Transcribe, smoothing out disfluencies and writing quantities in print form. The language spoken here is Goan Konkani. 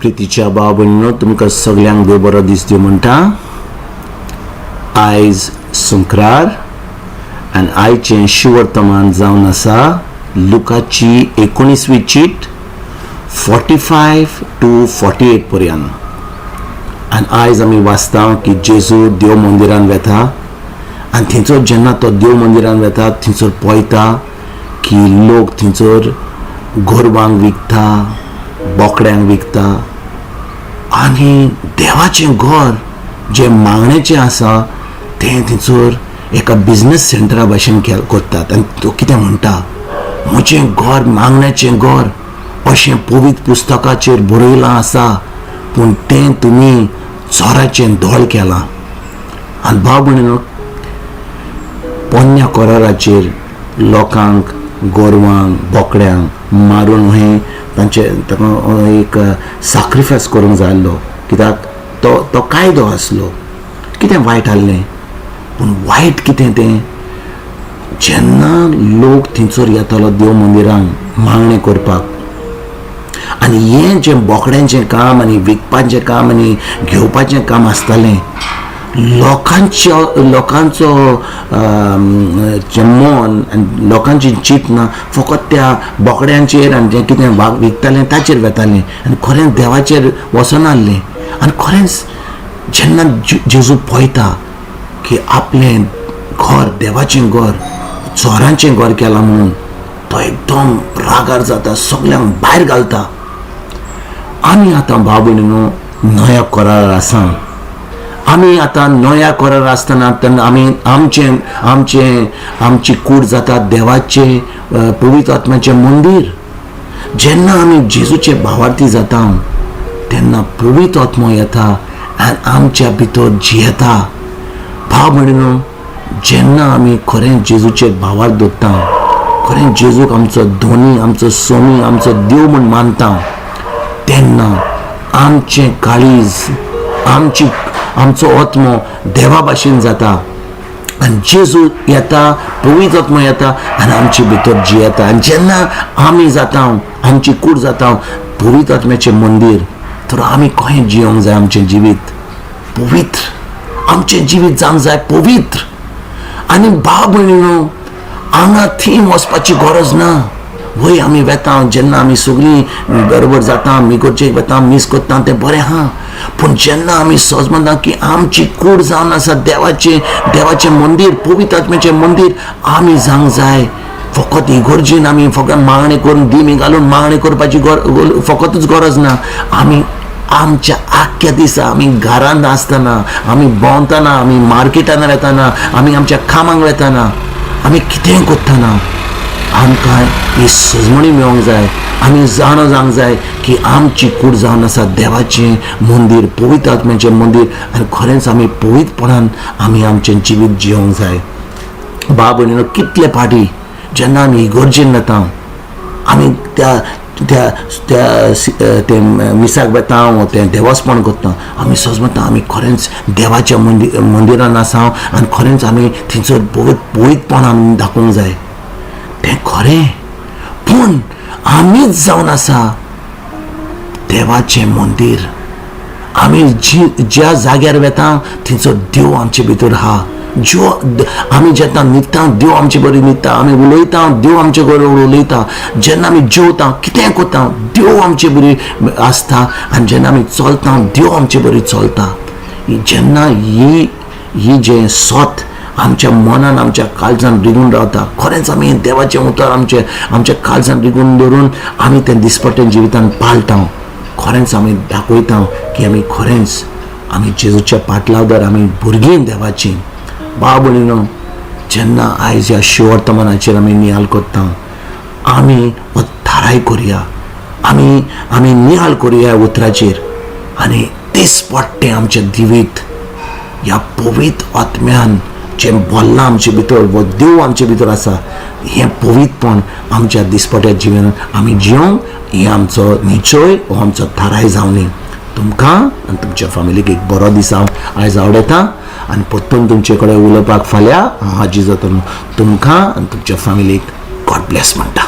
प्रितीच्या भाव भयणीनो, तुमकां सगल्यांक देव बरो दीस दिवं म्हणटा. आयज शुक्रार आनी आयचें शिवर्तमान जावन आसा लुकाची 19वी चीट, 45 to 48 पर्यंत. आनी आयज आमी वाचता की जेजू देव मंदिरान वेता आनी थंयसर जेन्ना तो देव मंदिरान वेता, थंयसर पळयता की लोक थंयसर गोरवांक विकता, बोकड्यांक विकता आनी देवाचें घर जें मागणेचें आसा तें थंयसर एका बिजनस सेंटरा भाशेन करतात. आनी तो कितें म्हणटा? म्हजें घर मागण्याचें घर अशें पवित्र पुस्तकाचेर बरयलां आसा, पूण तें तुमी चोराचें दोळ केलां. आनी भाव भयणीनो, पोन्न्या कराराचेर लोकांक गोरवांक, बोकड्यांक मारून हें तांचे ताका एक साक्रिफायस करूंक जाय आसलो, कित्याक तो तो कायदो आसलो. कितें वायट आहलें? पूण वायट कितें तें, जेन्ना लोक थंयसर येतालो देव मंदिरांक मागणें करपाक आनी हें जें बोकड्यांचें काम आनी विकपाचें काम आनी घेवपाचें काम आसतालें, लोकांचो जें मन आनी लोकांची चिंतना फकत त्या बोकड्यांचेर आनी जें कितें विकतालें ताचेर वेतालें आनी खरेंच देवाचेर वचनासलें. आनी खरेंच जेन्ना जेजू पळयता की आपलें घर, देवाचें घर चोरांचें घर केलां म्हणून, तो एकदम रागार जाता, सगल्यांक भायर घालता. आमी आतां भाव भयणीनो नव्या करार आसा. आमी आतां नव्या करार आसतना तेन्ना आमी आमचें आमचें आमची कूड जाता देवाचें पवित्र आत्म्याचें मंदीर. जेन्ना आमी जेजूचे भावार्थी जाता, तेन्ना पवित्र आत्मो येता आनी आमच्या भितर जियेता. भाव भयणीनो, जेन्ना आमी खरें जेजूचेर भावार्थ दवरता, खरें जेजूक आमचो धनी, आमचो सोमी, आमचो देव म्हूण मानता, तेन्ना आमचें काळीज, आमचो आत्मो देवा भाशेन जाता आनी जेजू येता, पवित्र आत्मो येता आनी आमचे भितर जियेता. आनी जेन्ना आमी जाता, आमची कूड जाता पवित्र आत्म्याचें मंदीर, तर आमी कशें जियोंक जाय? आमचें जिवीत पवित्र, आमचें जिवीत जावंक जाय पवित्र. आनी भाव भयणीनो, हांगा थंय वचपाची गरज ना. वय, आमी वेता, जेन्ना आमी सगळीं बरोबर जाता, इगर्जेक वेता, मीस करता, तें बरें आहा. पूण जेन्ना आमी सज म्हणटा की आमची कूड जावन आसा देवाचें मंदीर, पवित्र आत्म्याचें मंदीर आमी जावंक जाय. फकत इगर्जेन आमी फकत मागणें करून, दिमी घालून मागणें करपाची फकतूच गरज ना. आमी आमच्या आख्ख्या दिसा, आमी घरांत आसतना, आमी भोंवतना, आमी मार्केटान वेतना, आमी आमच्या कामाक वेतना, आमी कितेंय करतना आमकां ही सजमणी मेळोंक जाय. आमी जाणा जावंक जाय की आमची कूड जावन आसा देवाचें मंदीर, पवित्र आत्म्याचें मंदीर आनी खरेंच आमी पवित्रपणान आमी आमचें जिवीत जियोंक जाय. भाव भयणीनो, कितले फाटी जेन्ना आमी इगर्जेन वेता, आमी त्या त्या त्या ते मिसाक वेता वो तें देवस्पण करता, आमी सजमता आमी खरेंच देवाच्या मंदिरान आसा आनी खरेंच आमी थंयसर पवित्रपण आमी दाखोवंक जाय. तें खरें, पूण आमीच जावन आसा देवाचें मंदीर. आमी ज्या जाग्यार वेता, थंयसर देव आमचे भितर आहा. ज्यो आमी जेन्ना न्हिदता, देव आमचे बरोबर न्हिदता. आमी उलयता, देव आमचे बरोबर उलयता. जेन्ना आमी जेवता, कितें करता, देव आमचे बरी आसता. आनी जेन्ना आमी चलता, देव आमचे बरी चलता. जेन्ना ही ही जें सत आमच्या मनान, आमच्या काळजान रिगून रावता, खरेंच आमी देवाचें उतर आमच्या काळजान रिगून दवरून आमी तें दिसपट्टें जिवितान पाळटा, खरेंच आमी दाखयता की आमी खरेंच आमी जेजूच्या पाटलावदार, आमी भुरगीं देवाचीं. भाव भयणीनो, जेन्ना आयज ह्या शिवर्तमानाचेर आमी नियाळ करता, आमी हो थाराय करुया, आमी आमी नियाळ करुया उतराचेर आनी दिसपट्टें आमचें जिवीत ह्या पवित्र आत्म्यान जें बोल्लां आमचे भितर वो देव आमचे भितर आसा, हें पवित्रपण आमच्या दिसपट्या जिवनात आमी जियोंक, हें आमचो निश्चय हो आमचो थाराय जावनी. तुमकां आनी तुमच्या फामिलीक एक बरो दीस हांव आयज आवडयता आनी परतून तुमचे कडेन उलोवपाक फाल्यां हांव हाजीर जातलो. तुमकां आनी तुमच्या फामिलीक गॉड ब्लेस म्हणटा.